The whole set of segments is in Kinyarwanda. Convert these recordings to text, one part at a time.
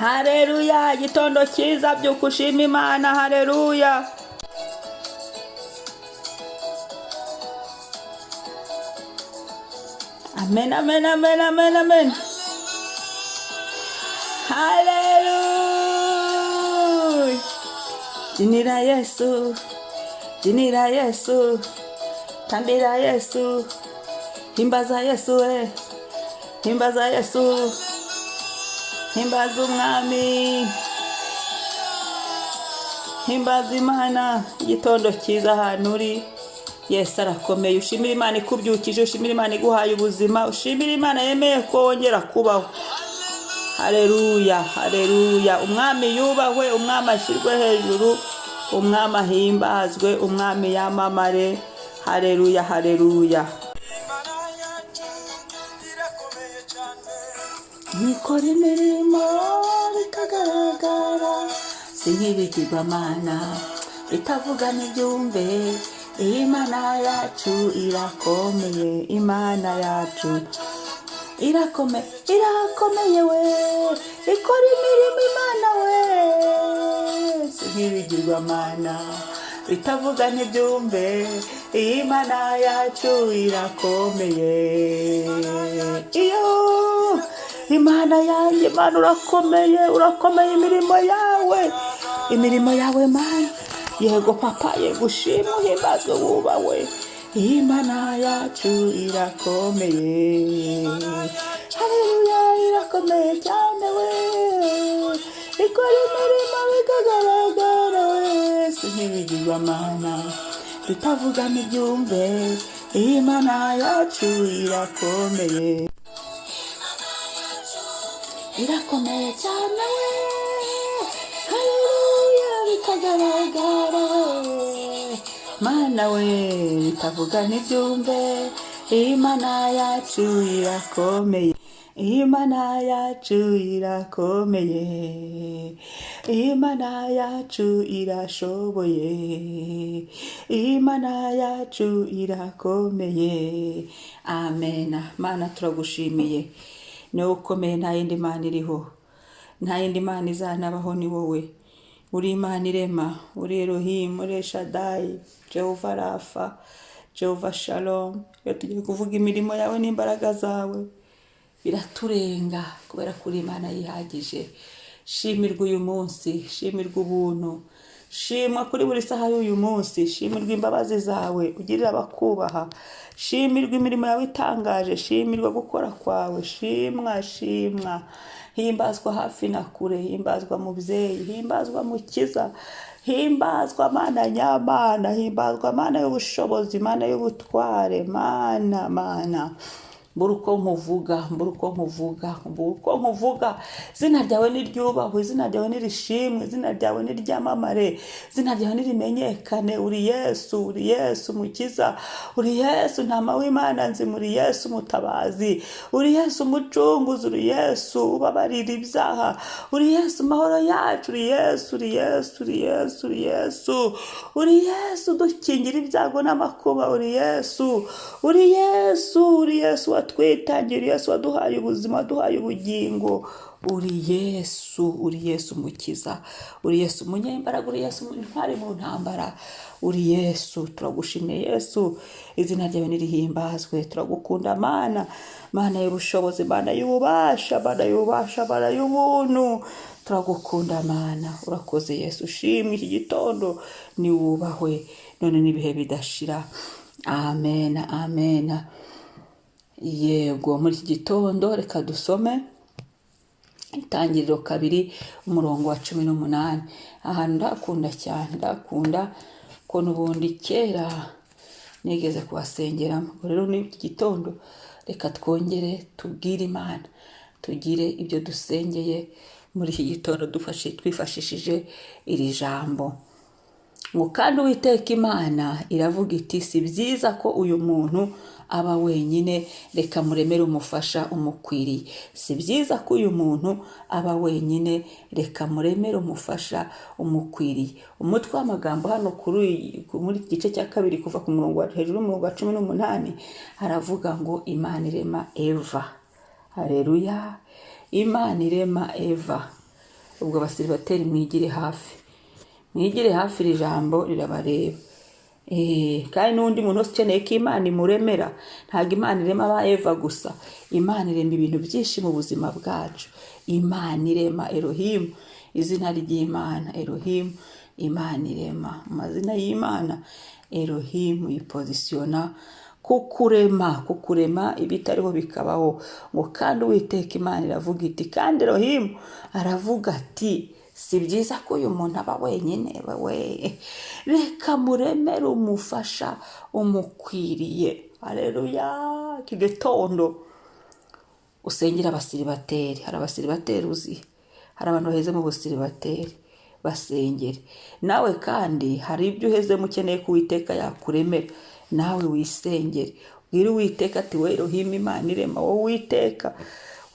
Hareruya, igitondo cyiza, byuka ushima Imana. Hareruya. Amen, amen, amen, amen, amen. Haleluya. Jinira Yesu, jinira Yesu, tambira Yesu, himbaza Yesu we, himbaza Yesu, himbaza Umwami, himbaza Imana. Igitondo cyiza ahantu uri, Yesu arakomeye. Ushimire Imana ikubyukije, ushimire Imana iguhaye ubuzima, ushimire Imana yemeye ko wongera kubaho. Hareruya, hareruya. Umwami yubahwe, Umwami ashyirwe hejuru, Umwami ahimbazwe, Umwami yamamare. Hareruya, hareruya. Imana yacu irakomeye cyane. Ikora imirimo bikagaragara, si nk'ibigirwamana bitavuga ntibyumve. Imana yacu irakomeye, Imana yacu irakomeye, irakomeye we, ikora imirimo Imana we, si nk'ibigirwamana bitavuga ntibyumve. Imana yacu irakomeye. Iyo Imana yanjye, Imana urakomeye, urakomeye, imirimo yawe, imirimo yawe Mana. Yego Papa, yego, ushimwe, uhimbazwe, wubahwe. Imana yacu irakomeye. Haleluya, irakomeye cyane we, ikora imirimo bikagaragara we, si nk'ibigirwamana bitavuga ntibyumve. Imana yacu irakomeye, irakomeye cyane we. Haleluya, bikagaragara we, Mana we, bitavuga ntibyumve. Imana yacu irakomeye, Imana yacu irakomeye, Imana yacu irashoboye, Imana yacu irakomeye. Amena. Mana, turagushimiye, niwe ukomeye, nta yindi Mana iriho, nta yindi Mana izanabaho, ni wowe. Uri Imana irema, uri Elohim, uri Eshadayi, Jehova Rafa, Jehova Shalom. Iyo tugiye kuvuga imirimo yawe n'imbaraga zawe biraturenga, kubera ko uri Imana yihagije. Shimirwa uyu munsi, shimirwa ubuntu, shimwa kuri buri saha y'uyu munsi, shimirwa imbabazi zawe ugirira abakubaha, shimirwa imirimo yawe itangaje, shimirwa gukora kwawe, shimwa, shimwa, himbazwa hafi na kure, himbazwa mubyeyi, himbazwa mukiza, himbazwa Mana nyamana, himbazwa Mana y'ubushobozi, Mana y'ubutware, Mana, Mana. Mbura uko nkuvuga, mbura uko nkuvuga, mbura uko nkuvuga. Izina ryawe niryubahwe, izina ryawe nirishimwe, izina ryawe niryamamare, izina ryawe nirimenyekane. Uri Yesu, uri Yesu mukiza, uri Yesu ntama w'Imana nzima, uri Yesu mutabazi, uri Yesu umucunguzi, uri Yesu ubabarira ibyaha, uri Yesu mahoro yacu, uri Yesu, uri Yesu, uri Yesu, uri Yesu, uri Yesu dukingira ibyago n'amakuba, uri Yesu, uri Yesu, uri Yesu watwitangira, uri Yesu waduhaye ubuzima, waduhaye ubugingo, uri Yesu, uri Yesu mukiza, uri Yesu umunyembaraga, uri Yesu intwari mu ntambara, uri Yesu. Turagushimiye Yesu, izina ryawe nirihimbazwe. Turagukunda Mana, Mana y'ubushobozi, Mana y'ububasha, Mana y'ububasha, Mana y'ubuntu. Turagukunda Mana, urakoze Yesu. Ushimwe iki gitondo, niwubahwe none n'ibihe bidashira. Amen, amen. Yego, muri iki gitondo reka dusome Itangiriro 2 umurongo wa 18. Ahantu ndakunda cyane, ndakunda ko n'ubundi kera nigeze kuhasengeramo. Ubwo rero muri iki gitondo reka twongere tubwire Imana, tugire ibyo dusengeye muri iki gitondo twifashishije iri jambo. Ngo kandi Uwiteka Imana iravuga iti, si byiza ko uyu muntu aba wenyine, reka muremere umufasha umukwiriye. Si byiza ko uyu muntu aba wenyine, reka muremere umufasha umukwiriye. Umutwe w'amagambo hano muri iki gice cya kabiri, kuva ku murongo wa hejuru y'umurongo wa 18, haravuga ngo Imana irema Eva. Haleluya, Imana irema Eva. Ubwo abasiribateri mwigire hafi, mwigire hafi, iri jambo rirabareba. Kandi n'undi muntu wese ukeneye ko Imana imuremera. Ntabwo Imana irema aba Eva gusa, Imana irema ibintu byinshi mu buzima bwacu. Imana irema, Elohimu, izina ry'Imana Elohimu. Imana irema, mu mazina y'Imana Elohimu yipozisiyona kukurema, kukurema ibitariho bikabaho. Ngo kandi Uwiteka Imana iravuga iti, kandi Elohimu aravuga ati: "Si byiza ko uyu muntu aba wenyine, we reka muremere umufasha umukwiriye." Aleluya! Iki gitondo usengera abasiribateri. Hari abasiribateri uzi, hari abantu baheze mu busiribateri, basengere. Nawe kandi hari ibyo uhezemo ukeneye ko Uwiteka yakuremera, nawe wisengere, ubwire Uwiteka ati: "We Elohim, Imana irema, wowe Uwiteka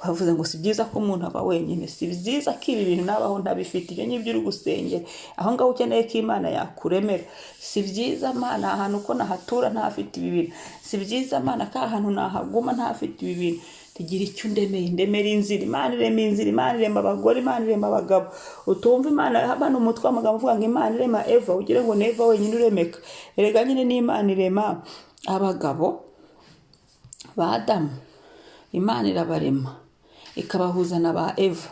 wavuze ngo si byiza ko umuntu aba wenyine, si byiza ko ibi bintu nabaho ntabifite." Ibyo ngibyo uri gusengera aho ngaho ukeneye ko Imana yakuremera. Si byiza, Mana, ahantu ko nahatura ntafite ibi bintu. Si byiza, Mana, ko ahantu nahaguma ntafite ibi bintu. Tugira icyo undemeye, ndemera inzira. Imana irema inzira, Imana irema abagore, Imana irema abagabo. Utumva Imana hano umutwe w'amagambo uvuga ngo Imana irema Eva, ugire ngo ni Eva wenyine uremeka. Erega nyine ni Imana irema abagabo ba Adamu, Imana irabarema ikabahuza na ba Eva.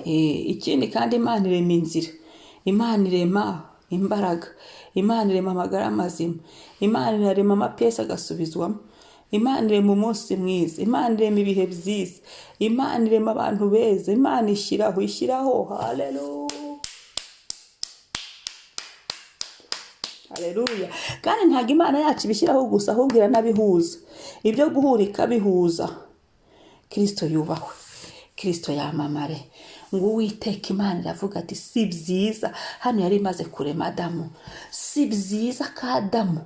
Ikindi kandi Imana irema inzira, Imana irema imbaraga, Imana irema amagara mazima, Imana irarema amapiyesi agasubizwamo, Imana irema umunsi mwiza, Imana irema ibihe byiza, Imana irema abantu beza, Imana ishyiraho, ishyiraho. Haleluya, haleluya! Kandi ntabwo Imana yacu ibishyiraho gusa, ahubwo iranabihuza. Ibyo guhura ikabihuza. Kirisito yubahwe, Kirisito yamamare. Ngo Uwiteka Imana iravuga ati: "Si byiza." Hano yari imaze kurema Adamu. Si byiza ko Adamu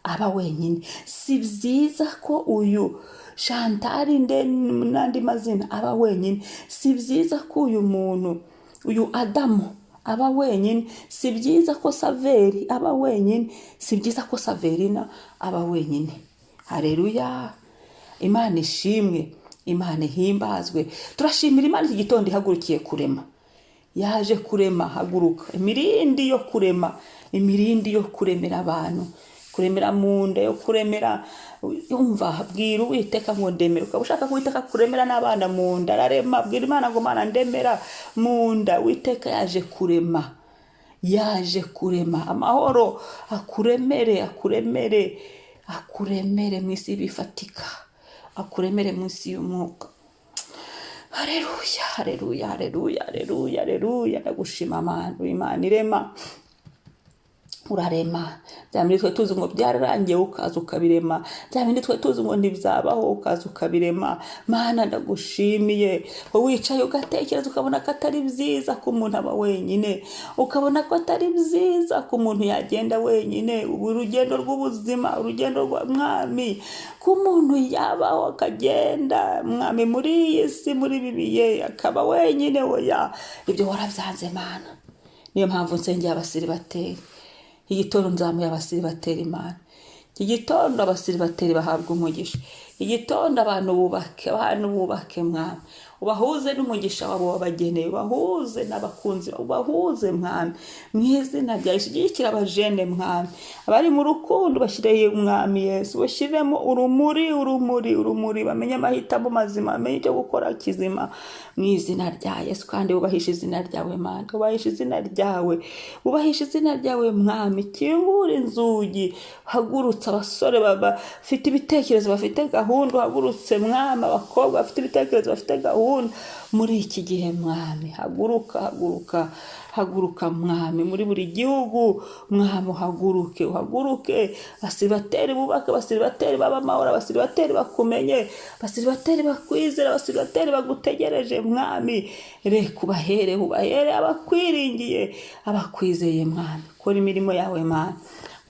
aba wenyine, si byiza ko uyu Shantari nde n'andi mazina aba wenyine, si byiza ko uyu muntu, uyu Adamu aba wenyine, si byiza ko Saveri aba wenyine, si byiza ko Saverina aba wenyine. Hareruya! Imana ishimwe, Imana ihimbazwe. Turashimira Imana iki gitondo ihagurukiye kurema, yaje kurema. Haguruka imirindi yo kurema, imirindi yo kuremera abantu, kuremera mu nda, yo kuremera. Yumva, bwira Uwiteka ngo ndemera. Ukaba ushaka ko Uwiteka kuremera n'abana mu nda, ararema. Bwira Imana ngo: "Mana, ndemera mu nda." Uwiteka yaje kurema, yaje kurema amahoro. Akuremere, akuremere, akuremere mu isi bifatika, akuremere mu isi y'umwuka. Hareruya, hareruya, hareruya, hareruya, hareruya! Ndagushima Mana, Imana irema. Urarema bya bindi twe tuzi ngo byararangiye, ukaza ukabirema. Bya bindi twe tuzi ngo ntibyabaho, ukaza ukabirema. Mana, ndagushimiye. Wowe wicaye ugatekereza, ukabona ko atari byiza ko umuntu aba wenyine, ukabona ko atari byiza ko umuntu yagenda wenyine. Ubu urugendo rw'ubuzima, urugendo rwa mwami, ko umuntu yabaho akagenda, mwami, muri iyi si, muri ibi bihe, akaba wenyine, oya, ibyo warabyanze, Mana. Niyo mpamvu nsengera abasiribateri. Igitondo nzamuye abasiribateri, Imana. Iki gitondo abasiribateri bahabwa umugisha. Igitondo abantu bubake, abantu bubake, mwami. Ubahuze n'umugisha wabo wabageneye, ubahuze n'abakunzi babo, ubahuze, mwami, mu izina rya Yesu. Ushyigikire abajene, mwami, abari mu rukundo bashyireye umwami Yesu, bashyiremo urumuri, urumuri, urumuri, bamenye amahitamo mazima, bamenye icyo gukora kizima, mu izina rya Yesu. Kandi wubahishe izina ryawe, Mana, wubahishe izina ryawe, wubahishe izina ryawe, mwami. Kingura inzugi, hagurutse abasore bafite ibitekerezo, bafite gahunda, uhagurutse, mwami, abakobwa bafite ibitekerezo, bafite gahunda muri iki gihe, mwami. Haguruka, haguruka, haguruka, mwami, muri buri gihugu, mwami, uhaguruke, uhaguruke. Abasiribateri bubake, abasiribateri baba amahoro, abasiribateri bakumenye, abasiribateri bakwizera, abasiribateri bagutegereje, mwami. Reka ubahere, ubahere abakwiringiye, abakwizeye, mwami. Kora imirimo yawe, mwami,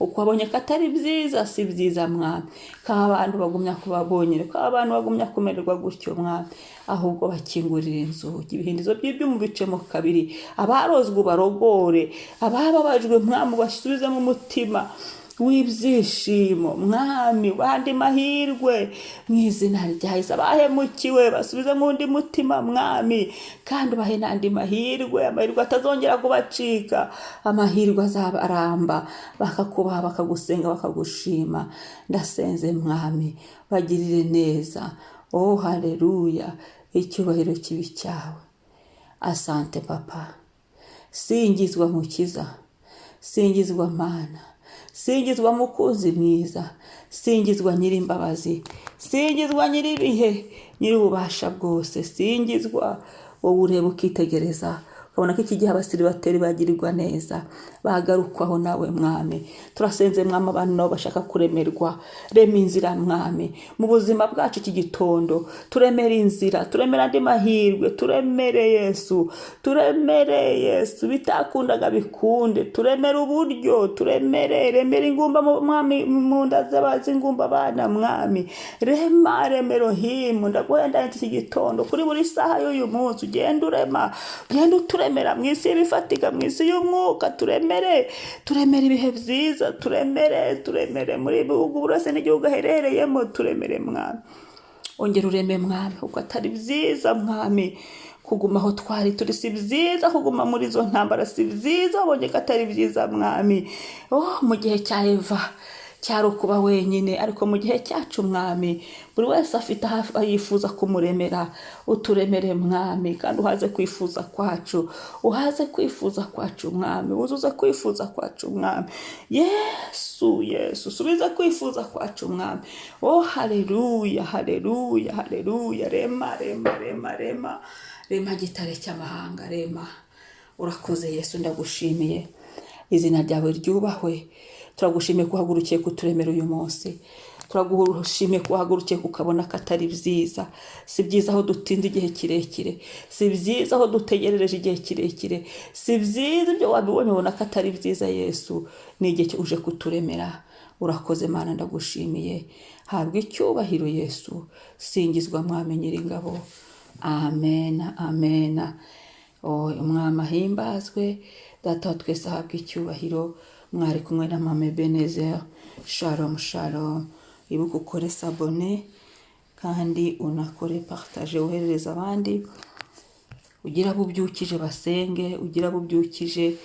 uko wabonye ko atari byiza. Si byiza, mwami, ko abantu bagumya kuba bonyine, ko abantu bagumya kumererwa gutyo, mwami. Ahubwo bakingurira inzugi, ibihindizo by'ibyuma bicemo kabiri, abarozwe ubarogore, abababajwe, mwami, ubasubizemo umutima. w'ibyishimo mwami, ubahe andi mahirwe mu izina rya Yesu. Abahemukiwe basubize mu undi mutima mwami, kandi ubahe n'andi mahirwe, amahirwe atazongera kubacika, amahirwe azabaramba, bakakubaha, bakagusenga, bakagushima. Ndasenze mwami, bagirire neza. Oh haleluya, icyubahiro kibi cyawe. Asante papa, singizwa mukiza, singizwa mana, singizwa mukunzi mwiza, singizwa nyir'imbabazi, singizwa nyir'ibihe, nyir'ububasha bwose, singizwa wowe ureba ukitegereza ukabona ko iki gihe abasiribateri bagirirwa neza, bagarukwaho nawe mwami. Turasenze mwami, abantu nabo bashaka kuremerwa, rema inzira mwami mu buzima bwacu iki gitondo, turemere inzira, turemere andi mahirwe, turemere Yesu, turemere Yesu, bitakundaga bikunde, turemere uburyo, turemere, remera ingumba mu mwami, mu nda z'ingumba abana mwami, rema remero himu. Ndaguhenda iki gitondo kuri buri saha y'uyu munsi, ugenda urema, ugenda uturemera mu isi y'ibifatika, mu isi y'umwuka, turemere, turemere ibihe byiza, turemere, turemere muri bihugu buri wese n'igihugu aherereyemo, turemere mwami, ongera ureme mwami, kuko atari byiza mwami kuguma aho twari turi, si byiza kuguma muri izo ntambara, si byiza, wabonye ko atari byiza mwami. Oh, mu gihe cya Eva cyari ukuba wenyine, ariko mu gihe cyacu mwami buri wese afite aho yifuza kumuremera. Uturemere mwami, kandi uhaze kwifuza kwacu, uhaze kwifuza kwacu mwami, wuzuze kwifuza kwacu mwami. Yesu, Yesu, subize kwifuza kwacu mwami. Oh haleluya, haleluya, haleluya. Rema, rema, rema, rema, rema gitare cy'amahanga, rema. Urakoze Yesu, ndagushimiye, izina ryawe ryubahwe. Turagushimiye ko uhagurukiye kuturemera uyu munsi, turagushimiye ko uhagurukiye ukabona ko atari byiza. Si byiza aho dutinze igihe kirekire, si byiza aho dutegerereje igihe kirekire, si byiza ibyo wabibonye ubona ko atari byiza. Yesu, ni igihe uje kuturemera. Urakoze Mana, ndagushimiye, habwa icyubahiro Yesu, singizwa mwami nyiringabo. Amen, amen. Oh, umwami ahimbazwe, data wa twese ahabwa icyubahiro. Mwari kumwe na mama Ebenezer. Shalom, shalom. Ibuka ukore s'abonner kandi unakore partage, woherereza abandi, ugira abo ubyukije basenge, ugira abo ubyukije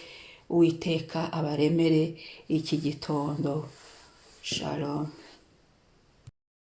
Uwiteka abaremere iki gitondo. Shalom.